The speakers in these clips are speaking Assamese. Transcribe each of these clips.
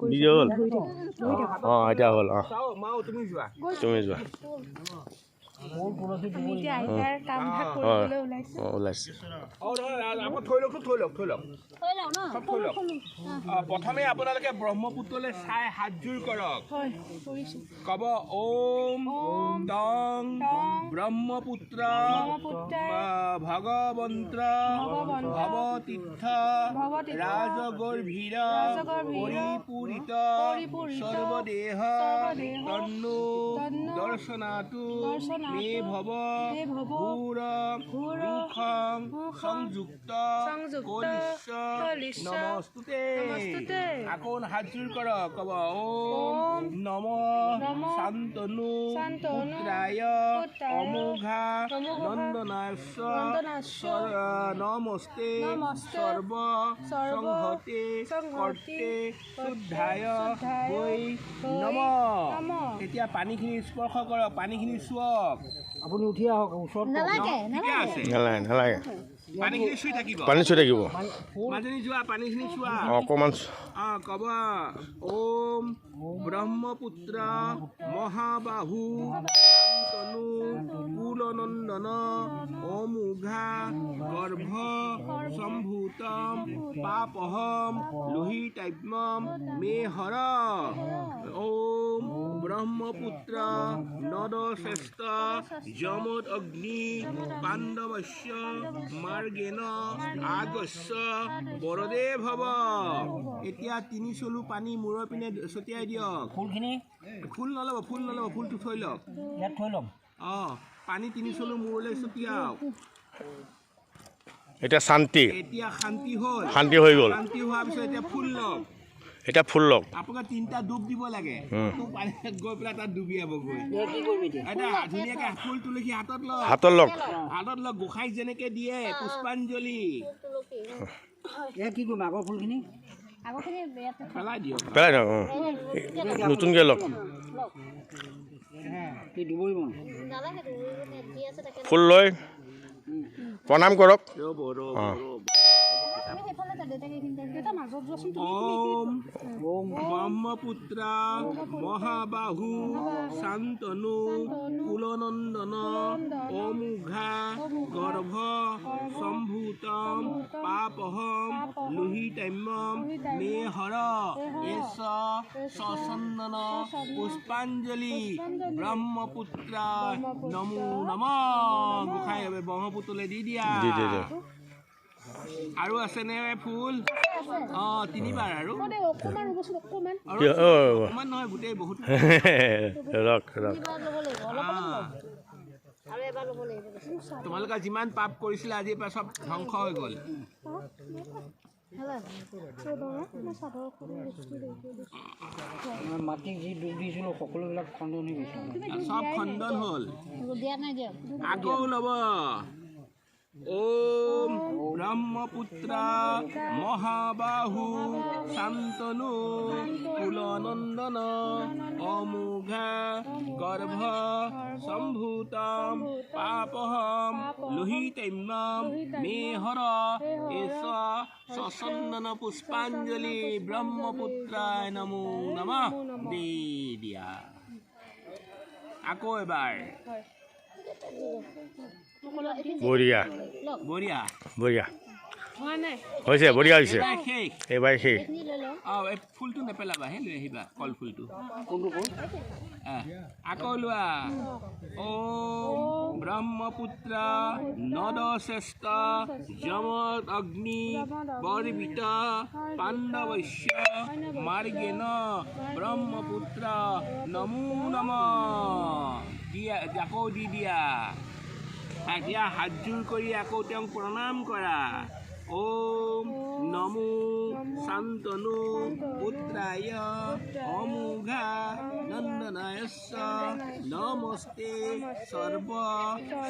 ভিডিঅ' হ'ল। অঁ, এতিয়া হ'ল। অঁ, তুমি যোৱা, তুমি যোৱা। আমি এতিয়া আইতাৰ কাম ভাগ কৰিবলৈ ওলাইছোঁ। অঁ, ওলাইছে। অঁ, নহয়, আকৌ থৈ লওকচোন, থৈ লওক, থৈ লওক, চব থৈ লওক। প্ৰথমে আপোনালোকে ব্ৰহ্মপুত্ৰলৈ চাই হাতযোৰ কৰক। হয়, কৰিছোঁ। ক'ব, ওম ওম টং টং ব্ৰহ্মপুত্ৰ ব্ৰহ্মপুত্ৰাই ভগৱন্ত ভগৱন্ত ভৱতীৰ্থ ভৱতীৰ্থ ৰাজগৰ্ভীৰ ৰাজগৰ্ভীৰ পৰিপূৰিত পৰিপূৰিত সৰ্বদেহ সৰ্বদেহ তন্নো তন্নো দৰ্শনাতু দৰ্শনাতু মে ভৱ মে ভৱ ঘোৰ ঘোৰ দুঃখং দুঃখং সংযুক্ত সংযুক্ত কলিষ্য কলিষ্য নমস্তুতে। নমস্তুতে। আকৌ হাতযোৰ কৰক, ক'ব, ওম ওম নম নম শান্তনু শান্তনু পুত্ৰায় পুত্ৰায় অমোঘা অমোঘা নন্দনাস্য নন্দনাস্য নমস্তে নমস্তে সৰ্ব সৰ্ব সংহতে সংহতে কৰ্তে শুদ্ধায় শুদ্ধায় বৈ বৈ নম। নম। এতিয়া পানীখিনি স্পৰ্শ কৰক, পানীখিনি চুৱক। আপুনি উঠি আহক ওচৰত। ঠিকে আছে। নালাগে, নালাগে। পানীখিনি চুই থাকিব। পানী চুই থাকিব। মাজনী যোৱা, পানীখিনি চোৱা। অঁ, অকণমান। অঁ, ক'ব, ওম ব্ৰহ্মপুত্ৰ মহাবাহু শান্তনু কুলনন্দন অমোঘা গৰ্ভ সম্ভূতম পাপহম লোহিতাম্যম মে হৰ। ওম ব্ৰহ্মপুত্ৰ নদশ্ৰেষ্ঠ যমদ অগ্নি পাণ্ডৱস্য মাৰ্গেণ আগস্য বৰদে ভৱ। এতিয়া তিনি চলু পানী মূৰৰ পিনে ছটিয়াই দিয়ক। ফুলখিনি? ফুল নল'ব, ফুল নল'ব, ফুলটো থৈ লওক। ইয়াত থৈ ল'ম। অঁ, পানী তিনি চলু মূৰলৈ ছটিয়াওক। এতিয়া শান্তি। এতিয়া শান্তি হ'ল। শান্তি হৈ গ'ল। শান্তি হোৱাৰ পিছত এতিয়া ফুল লওক। এতিয়া ফুল লওক। আপোনাক তিনিটা ডুব দিব লাগে। তো পানীত গৈ পেলাই তাত ডুবিয়াবগৈ। এতিয়া কি কৰিম এতিয়া? এতিয়া ধুনীয়াকে ফুল তুলসী হাতত লওক। হাতত লওক। হাতত লওক, গোসাঁইক যেনেকে দিয়ে পুষ্পাঞ্জলি। এতিয়া কি কৰিম আগৰ ফুলখিনি? পেলাই দিয়ক। পেলাই দিয়ক। অঁ, নতুনকৈ লওক। কি ডুবৰিব? ফুল লৈ প্ৰণাম কৰক। ৰ'ব, ৰ'ব। অঁ। ৰ'ব। দেউতা, মাজত যোৱাচোন তুমি। ওম ওম ব্ৰহ্মপুত্ৰ মহাবাহু শান্তনু কুলনন্দন অমোঘা গৰ্ভ সম্ভূতম পাপহম লোহিতাম্যম মে হৰ। এষ সচন্দন পুষ্পাঞ্জলি ব্ৰহ্মপুত্ৰ নমো নম। গোসাঁই ব্ৰহ্মপুত্ৰলৈ দি দিয়া। দি দি দিয়া। আৰু আছেনে ফুল? অঁ, তিনিবাৰ আৰু। দেই, অকণমান ৰ'বচোন, অকণমান। আৰু কি? অঁ। অকণমান নহয়, গোটেই বহুত। Rock, rock. তোমালোকে যিমান পাপ কৰিছিলা, আজিৰ পৰা চব ধ্বংস হৈ গ'ল। মই চাদৰখন বস্তু দিছোঁ। মাটিক যি দুখ দিছিলোঁ, সকলোবিলাক খণ্ডন হৈ গৈছে। চব খণ্ডন হ'ল। আকৌ ল'ব, ওম ব্ৰহ্মপুত্ৰ মহাবাহু শান্তনু কুলনন্দন অমোঘা গৰ্ভ সম্ভূতম পাপহম লোহিতাম্যম মে হৰ। এষ সচন্দন পুষ্পাঞ্জলি ব্ৰহ্মপুত্ৰায় নমো নমঃ। দি দিয়া আকৌ এবাৰ। বঢ়িয়া। বঢ়িয়া। বঢ়িয়া। হোৱা নাই। হৈছে, বঢ়িয়া হৈছে। এইবাৰ শেষ। এইবাৰ শেষ। অঁ, এই ফুলটো নেপেলাবা হে, লৈ আহিবা কল ফুলটো। কোনটো ফুল? আকৌ লোৱা, ওম ব্ৰহ্মপুত্ৰ নদশ্ৰেষ্ঠ যমদ অগ্নি বৰ্বিত পাণ্ডৱস্য মাৰ্গেণ ব্ৰহ্মপুত্ৰ নমো নম। দিয়া, আকৌ দি দিয়া। এতিয়া হাতযোৰ কৰি আকৌ তেওঁক প্ৰণাম কৰা, ওম নমো শান্তনু পুত্ৰায় অমোঘা নন্দনায়স্য নমস্তে সৰ্ব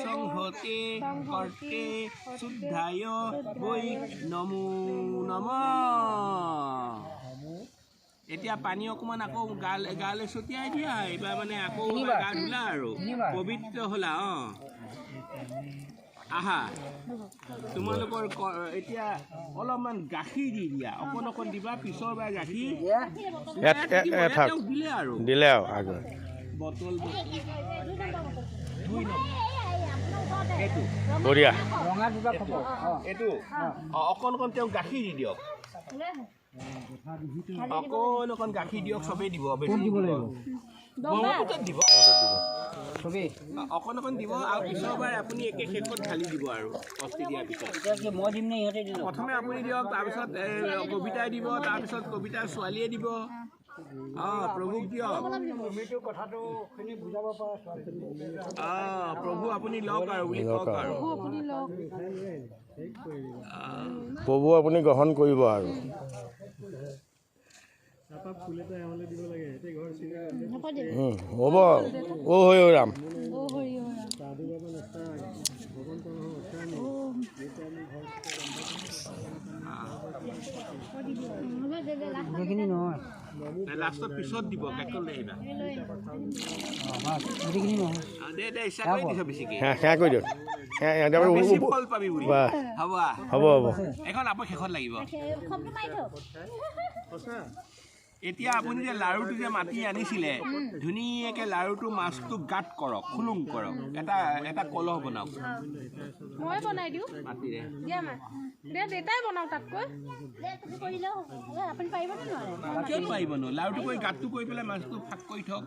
সংহতে কৰ্তে শুদ্ধায় বৈ নমো নম। এতিয়া পানী অকণমান আকৌ গাল গালৈ ছটিয়াই দিয়া। এইবাৰ মানে আকৌ গা ধুলা আৰু পবিত্ৰ হ'লা। অঁ। আহা, তোমালোকৰ এতিয়া অলপমান গাখীৰ দি দিয়া, অকণ অকণ দিবা, পিছৰ বাৰ গাখীৰ থাক তেওঁক দিলে আৰু দিলে আৰু আগত বটল 2 নম্বৰ এইটো বঢ়িয়া। ৰঙা দুটা খবৰ অঁ। এইটো অকণ অকণ তেওঁক গাখীৰ দি দিয়ক, অকণ অকণ গাখীৰ দিয়ক, চবেই দিব, বেছি দিব লাগিব ব্ৰহ্মপুত্ৰত দিব, চবেই অকণ অকণ দিব। আৰু পিছৰবাৰ আপুনি একে শেষত ঢালি দিব আৰু অস্থি দিয়াৰ পিছত। এতিয়া কি মই দিম নে ইহঁতে দিব? প্ৰথমে আপুনি দিয়ক, তাৰপিছত কবিতাই দিব, তাৰপিছত কবিতাৰ ছোৱালীয়ে দিব। অঁ, প্ৰভুক দিয়ক। তুমিতো কথাটোখিনি বুজাব পাৰা ছোৱালী। অঁ, প্ৰভু আপুনি লওক আৰু বুলি কওক আৰু। আপুনি লওক। প্ৰভু আপুনি গ্ৰহণ কৰিব আৰু। হ'ব। অ' হৈ ৰাম। অ' হৰি অ' ৰাম। গোটেইখিনি নহয়। লাষ্টত পিছত দিব, কাকল লৈ আহিবা। অঁ, গোটেইখিনি নহয়। দে দে, ইচ্ছা কৰি দিছ বেছিকে। সেয়া কৰি দিয়ক। বেছি ফল পাবি বুলি। বাহ। হ'ব। হ'ব হ'ব। এখন আকৌ শেষত লাগিব। এতিয়া আপুনি যে লাৰুটো যে মাতি আনিছিলে, ধুনীয়াকৈ লাৰুটো মাছটো গাঁত কৰক, খুলুং কৰক, এটা এটা কলহ বনাওক। মই বনাই দিওঁ মাটিৰে। দিয়া মা, দিয়া দেউতাই বনাওঁ তাতকৈ। কিয় নোৱাৰিবনো? লাৰুটো কৰি গাঁতটো কৰি পেলাই মাছটো ফাক কৰি থওক।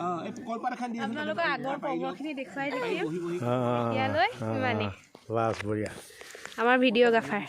অঁ, এই কলপাত এখন দি আপোনালোকৰ আগৰ পৰ্বখিনি দেখুৱাই থাকিম। বহি বহি। এতিয়ালৈ ইমানেই। বাছ, বঢ়িয়া। আমাৰ ভিডিঅ'গ্ৰাফাৰ।